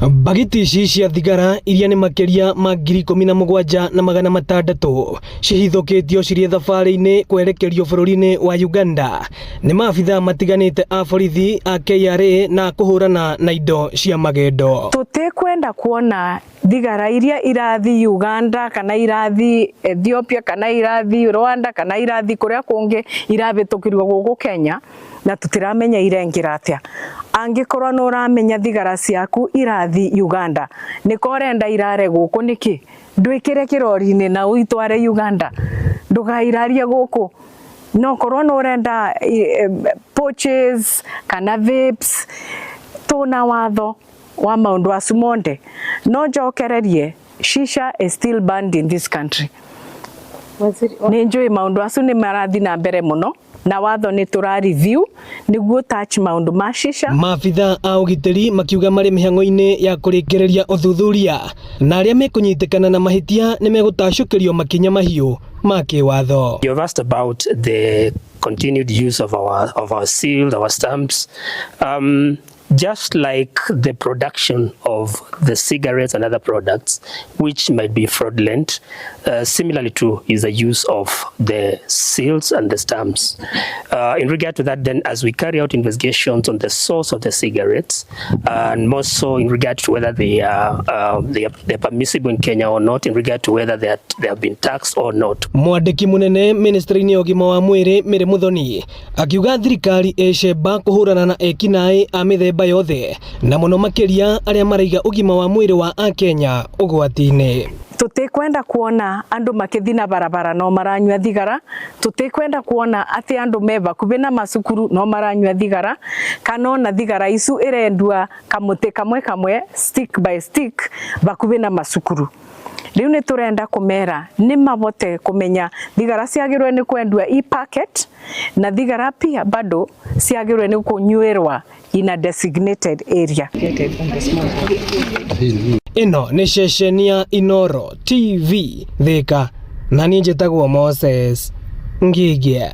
Mbagiti ici cia thigara iria nĩ makĩria ma 17,600 cihithũkĩtio cirĩ thabarĩ-inĩ kwerekerio bũrũri-inĩ wa Uganda nĩ maabithaa matiganĩte a borithi a KRA na kũhũrana na indo cia magendo. Tũtikwenda kuona thigara iria irathi Uganda kana irathi Ethiopia kana irathi Rwanda kana irathi kuria kungi irabĩtũkĩrio gũkũ Kenya na tutiramenya irengira atia. Angikorwo nĩ ũramenya thigara ciaku irathi Uganda nĩko ũrenda irare gũkũ nĩkĩ? Ndwĩkĩre kĩrori-inĩ na ũitware Uganda, ndũkairarie gũkũ. No korwo nĩ ũrenda pouches kana vapes, tũna watho wa maũndũ acu monde. No njokererie, shisha is still banned in this country. Nĩ njũĩ maũndũ acu nĩ marathi na mbere mũno na watho nĩ tũra review nĩguo touch maũndũ ma shisha. Maabithaa a ũgitĩri makiuga marĩ mĩhang'o-inĩ ya kũrĩkĩrĩria ũthuthuria na arĩa mekũnyitĩkana na mahĩtia nĩ megũtacũkĩrio makinya mahiũ ma kĩwatho. You've asked about the continued use of our seals, our stamps. Just like the production of the cigarettes and other products, which might be fraudulent, similarly too is the use of the seals and the stamps. In regard to that, then, as we carry out investigations on the source of the cigarettes, and more so in regard to whether they are permissible in Kenya or not, in regard to whether they have been taxed or not. Mwandĩki mũnene ministry-inĩ ya ũgima wa mwĩrĩ Mary Muthoni akiuga thirikari ĩcemba kũhũrana na ekinaĩ a mĩthemba yothe na mũno makĩria arĩa maraiga ũgima wa mwĩrĩ wa akenya ũgwati-inĩ. Tutikwenda kuona andu makithi na barabara no maranyua thigara. Tutikwenda kuona ati andu me bakubi na macukuru no maranyua thigara, kana ona thigara icu irendua kamuti kamwe kamwe, stick by stick, bakubi na macukuru. Riu ni turenda kumera ni mabote kumenya thigara ciagirwe ni kwendua i packet na thigara pia bado ciagirwe ni kunyuirwa in a designated area. Ĩno nĩ ceceni ya Inoro TV Thika na niĩ njĩtagwo Moses Ngigie.